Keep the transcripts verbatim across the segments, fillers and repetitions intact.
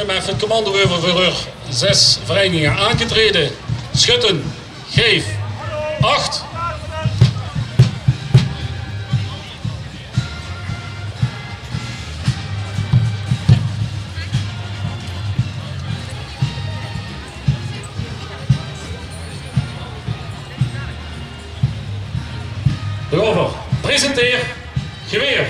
Mit 't commando euver veur zes vereiniginge aangetraeje. Sjötte, Geef acht. Dao-euver, presenteer gewaer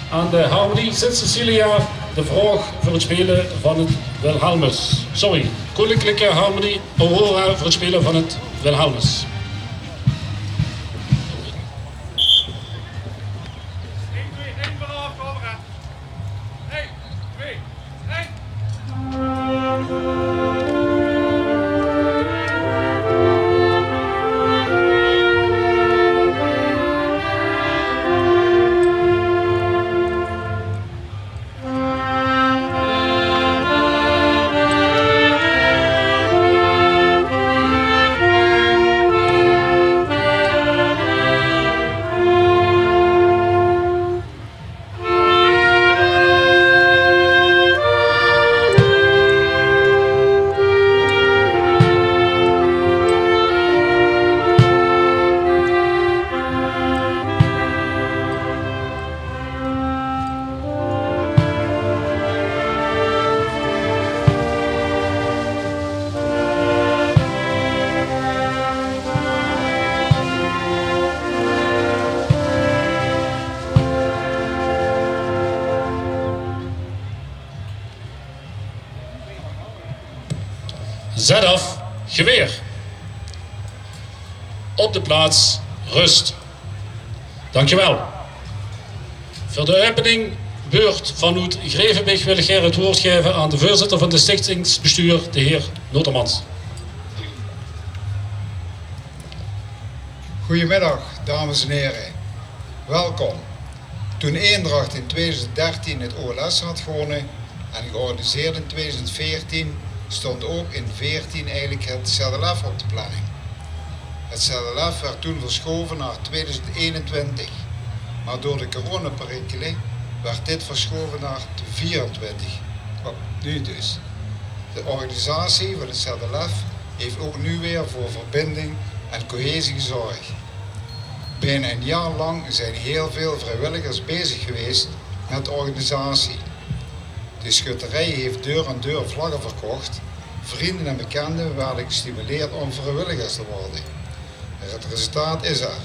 aan de Harmonie Sint Cecilia de vraog veur 't speule van 't Wilhelmus. Sorry, Koninklijke Harmonie Aurora veur 't speule van 't Wilhelmus. Zet af, gewaer. Op de plaats, rust. Dankjewel. Veur de openingsbeurt vanoet Grevenbich wil ich gaer 't woord gaeve aan de veurzitter van 't stichtingsbestuur, de heer Notermans. Goeiemiddag, dames en heren. Welkom. Toen Eendracht in tweeduizend dertien het O L S had gewonnen en georganiseerd in tweeduizend veertien, stond ook in veertien eigenlijk het Z L F op de planning. Het Z L F werd toen verschoven naar tweeduizend eenentwintig, maar door de coronaperikelen werd dit verschoven naar vierentwintig. Op nu dus. De organisatie van het Z L F heeft ook nu weer voor verbinding en cohesie gezorgd. Bijna een jaar lang zijn heel veel vrijwilligers bezig geweest met de organisatie. De schutterij heeft deur aan deur vlaggen verkocht. Vrienden en bekenden werden gestimuleerd om vrijwilligers te worden. Het resultaat is er.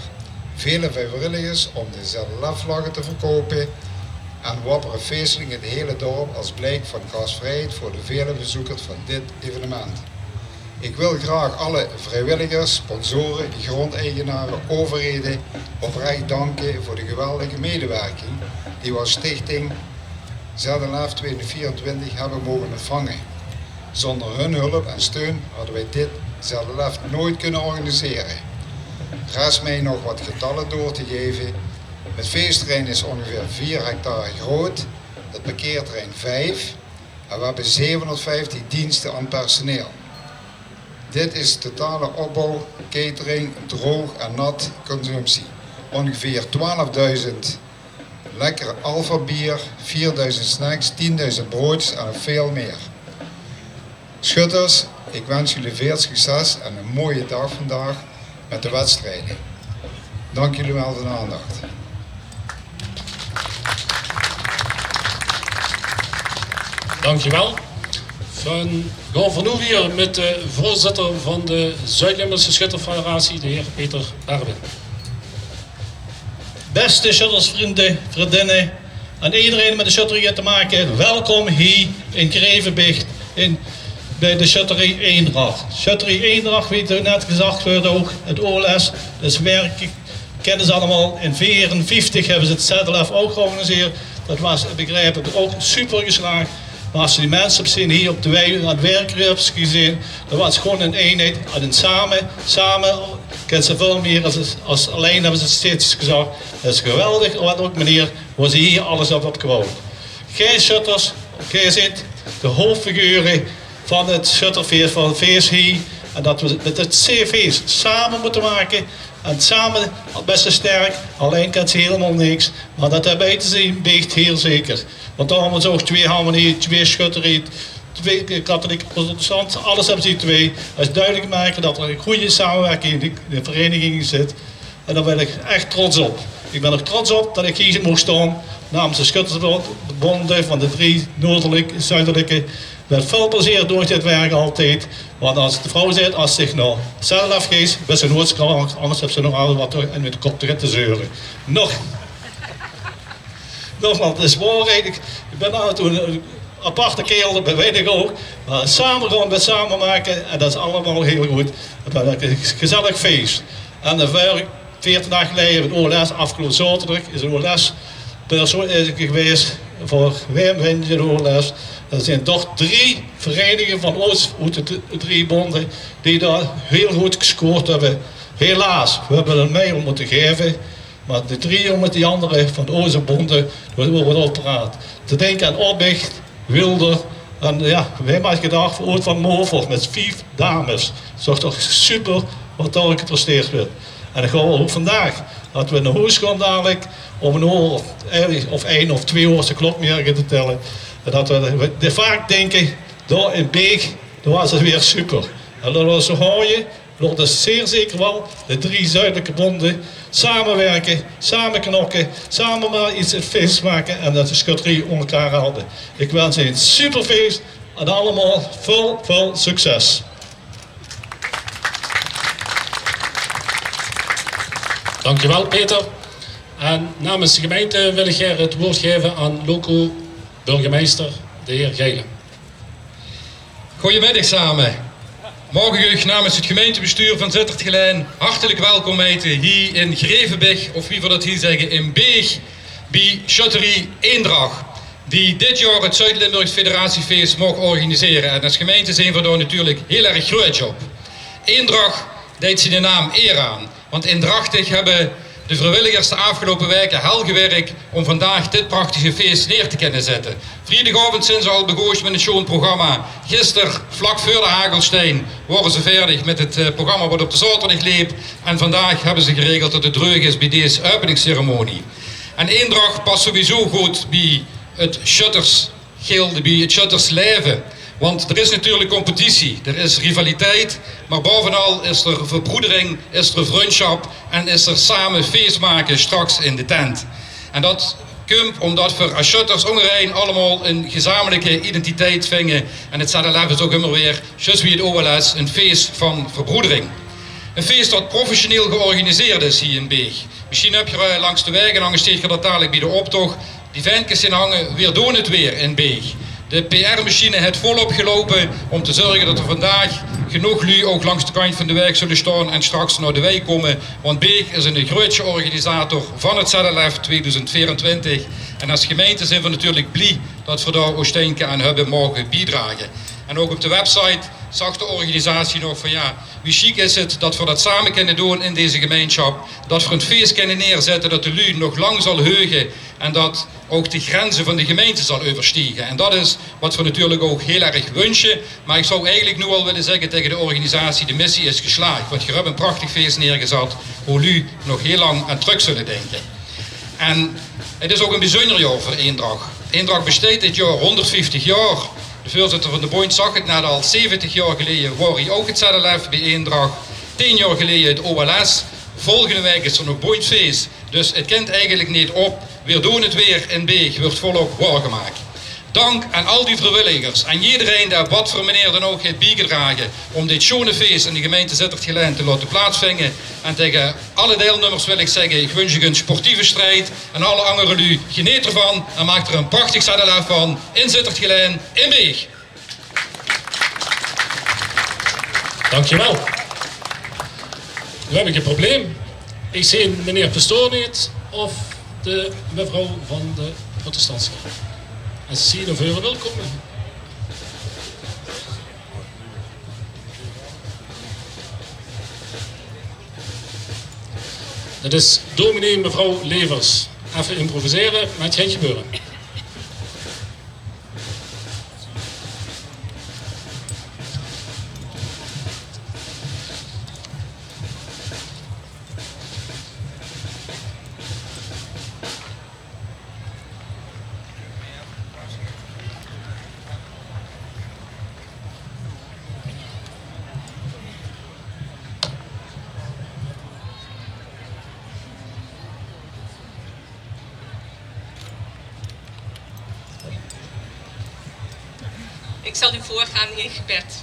Vele vrijwilligers om de Z L F-vlaggen te verkopen en wappere feestelijk in het hele dorp als blijk van gastvrijheid voor de vele bezoekers van dit evenement. Ik wil graag alle vrijwilligers, sponsoren, grondeigenaren, overheden oprecht danken voor de geweldige medewerking die we als stichting Z L F tweeduizend vierentwintig hebben mogen ontvangen. Zonder hun hulp en steun hadden wij dit Z L F nooit kunnen organiseren. Rest mij nog wat getallen door te geven. Het feestterrein is ongeveer vier hectare groot, het parkeerterrein vijf en we hebben zevenhonderdvijftig diensten aan personeel. Dit is totale opbouw, catering, droog en nat consumptie. Ongeveer twaalfduizend lekkere Alfa-bier, vierduizend snacks, tienduizend broodjes en nog veel meer. Schutters, ik wens jullie veel succes en een mooie dag vandaag met de wedstrijden. Dank jullie wel voor de aandacht. Dankjewel. V'r gaon vanoe wiejer mit de veurzitter van de Zuid-Limburgse Schutterfederatie, de heer Peter Berben. Beste schuttersvrienden, vriendinnen en iedereen met de schutterij te maken, welkom hier in Grevenbich in, bij de schutterij Eendracht. Schutterij Eendracht, wie het net gezegd werd ook, het O L S, dus werk, kennen ze allemaal. In vierenvijftig hebben ze het Z L F ook georganiseerd. Dat was, begrijp ik, ook super geslaagd. Maar als je die mensen hebt zien hier op de wei aan het werk gezien, dat was gewoon een eenheid. En een samen, samen kunnen ze veel meer als, als alleen, hebben ze steeds gezegd. Dat is geweldig, wat ook meneer, waar ze hier alles op opgebouwd. Gij schutters, gij zit de hoofdfiguren van het schutterfeest, van het feest hier. En dat we met het C V's same mótte make. En same bès se sterk, allein kèns se hielemaol niks. Mer dat höbbe weej te zeen, weit ich hiel zeker. Want dao höbbe ze ouch twee harmonieë, twee sjötterieë, twee katholieke protestantse, alles höbbe ze twee. Dat is dudelik te merke dat d'r ein gooj samewirking in de, de vereiniging zit. En dao bön ich ech trots op. Ich bön ouch trots op dat ich hie maag staon namens de sjöttersbónde van de drie noordelike, zuidelike. Mit väöl plezeer doon ich dit werk altied. Want es de vrouw zaet, es se nao Zelf geis, bès se noeits krank, angers höbs se nog altied get in de kop te, te zeure. Nog, nogmaals, het is waor. Ich, ich bön aaf en toe ein aparte kaerel, dat weit ich ouch. Mer same gaon, waat same make, en dat is allemaol hiel good. En dan höb ich ein gezellig fees. En de veertien daag geleje het O L S, aafgeloupe zaoterdig, is het O L S persoon, eh, gewaes veur W M Windje, het O L S. D'r zeen toch drie vereiniginge van ós, oet de d-, drie bónde, die dao hiel good gescoord höbbe. Helaas, we höbbe ein mail mótte gaeve, mer de drie mit die anger van ózze bónde, die waore al paraat. Te dinke aan Opbich, Wilder. En jao, wae haw gedach, veur Oort van Movel mit vief dames. Is toch, toch super waat dao gepresteerd wuuert. En dan gaon we ouch vandaag, dat we nao hoes gaon dalik, óm ein oor of, eh, of ein of twee oor, de klok neet te telle. En dat we, we vaak dinke, dao in Beeg, dao waas het weer super. En dat waas zo haoje, Laot ós zeer zeker waal, de drie zuidelike bónde, samewirke, same knokke, same mer get, ein fees make en dat de sjötterieë ónger ein halde. Ich wins uch ein superfees en allemaol väöl, väöl succes. Dankjewel, Peter. En namens de gemeente wil ik graag het woord geven aan loco-burgemeester, de heer Geilen. Goeiemiddig same. Maag ich uch namens het gemeintebestuur van Zitterd-Gelaen hartelik welkom heite hie in Grevenbich, of wie v'r dat hie zègke, in Beeg, bie Sjötterie Eendrach, die dit jaor het Zuid-Limburgs Federatiefees maag organisere. En es gemeinte zeen v'r dao natuurlik hiel erg gruuets op. Eendrach deit ziene naam eer aan. Want eendrachtig höbbe de vriewilligers de aafgeloupe waeke hel gewirk óm vandaag dit prachtige fees neer te kinne zètte. Vriedigaovend zeen ze al begós mit ein sjoon programma. Gister, vlak veur de Hagelstein, wore ze vaerdig mit het, eh, programma wat op de zaoterdig leep. En vandaag höbbe ze geregeld dat het dreug is bie dees openingsceremonie. En Eendrach pas sowieso good bie het sjötters- gilde, bie het sjötterslaeve. Want d'r is natuurlik competitie, d'r is rivaliteit, mer baovenal is d'r verbroedering, is d'r vrundsjap en is d'r same fees make straks in de tent. En dat kump ómdat v'r es sjötters óngerein allemaol ein gezamelike identiteit vinge. En het Z L F is ouch ummer weer, zjus wie het O L S, ein fees van verbroedering. Ein fees dat professioneel georganiseerd is hie in Beeg. Mesjien höb geer, eh, langs de waeg, en angers zeet geer dat dalik bie de optoch, die ventkes zeen hange: "Veer doon het weer in Beeg." De P R-mesjien haet volop geloupe óm te zörge dat d'r vandaag genóg luuj ouch langs de kantj van de waeg zölle staon en straks nao de wei kómme. Want Beeg is ein gruuetse organisator van het Z L F tweeduizend veerentwintig. En es gemeinte zeen v'r natuurlik blie dat v'r dao ós steintje aan höbbe moge biedrage. En ouch op de website zag de organisatie nog van: "Jao, wie sjiek is het dat v'r dat same kinne doon in deze gemeinsjap. Dat v'r ein fees kinne neerzètte dat de luuj nog lang zal heuge en dat ouch de grenze van de gemeinte zal euverstiege." En dat is wat v'r natuurlik ouch hiel erg wunsje. Mer ich zou eigelik noe al wille zègke taenge de organisatie: de missie is geslaag. Want geer höb ein prachtig fees neergezat, wo luuj nog hiel lang aan trök zölle dinke. En het is ouch ein bezunjer jaor veur Eendrach. Eendrach besteit dit jaor hónderdvieftig jaor. De veurzitter van de bóndj zag het net al, zeventig jaor geleje waor hie ouch het Z L F bie Eendrach. Tien jaor geleje het O L S. Volgende waek is d'r nog bóndjfees. Dus het kint eigelik neet op. Veer doon het weer in Beeg wuuert volop waorgemaak. Dank aan al die vriewilligers, aan jederein dae op wat veur meneer dan ouch haet biegedrage óm dit sjoone fees in de gemeinte Zitterd-Gelaen te laote plaatsvinge. En taenge alle deilnummers wil ich zègke: ich wunsj uch ein sportieve strijd. En alle angere luuj, geneet d'rvan en maak d'r ein prachtig Z L F van in Zitterd-Gelaen in Beeg. Dankjewel. Noe höb ich ein probleem. Ich zeen meneer Pastoor neet of de mevrouw van de protestantse. Es ze hie nao veure wille kómme. Dat is dominee mevrouw Levers. Effe improvisere, mer het geit gebeure. Ik zal u voorgaan in gebed.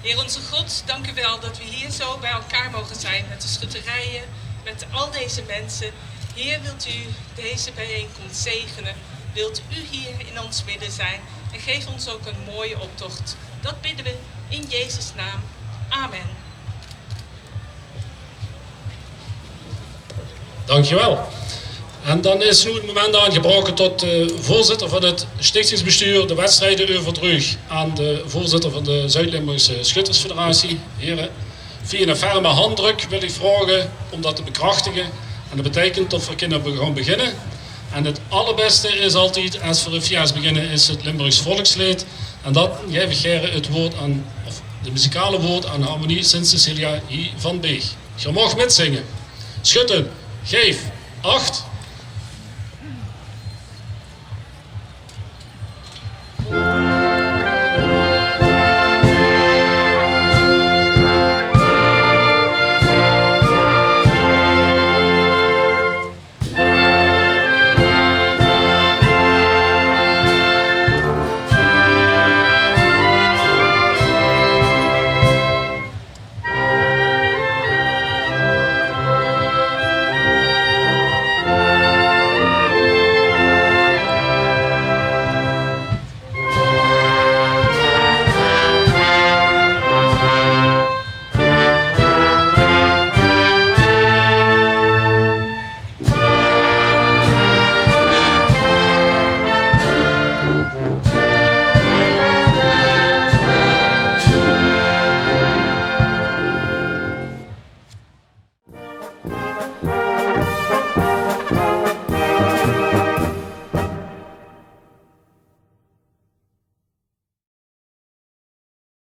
Heer onze God, dank u wel dat we hier zo bij elkaar mogen zijn met de schutterijen, met al deze mensen. Heer, wilt u deze bijeenkomst zegenen? Wilt u hier in ons midden zijn? En geef ons ook een mooie optocht. Dat bidden we in Jezus' naam. Amen. Dankjewel. En dan is noe 't moment aangebroke tot de veurzitter van 't stichtingsbestuur de wedstrijde euverdruug aan de veurzitter van de Zuid-Limburgse Schuttersfederatie. Here, via 'ne ferme handdrök wil ich vraoge óm dat te bekrachtige. En dat beteikent tot v'r kinne gaon beginne. En 't allerbèste is altied, es v'r e fiès beginne, is 't Limburgs volksleed. En dan gaef ich gere 't woord aan, of de muzikale woord aan Harmonie Sint Cecilia hie van Beeg. Geer maag mitzinge. Schutten, geef, acht.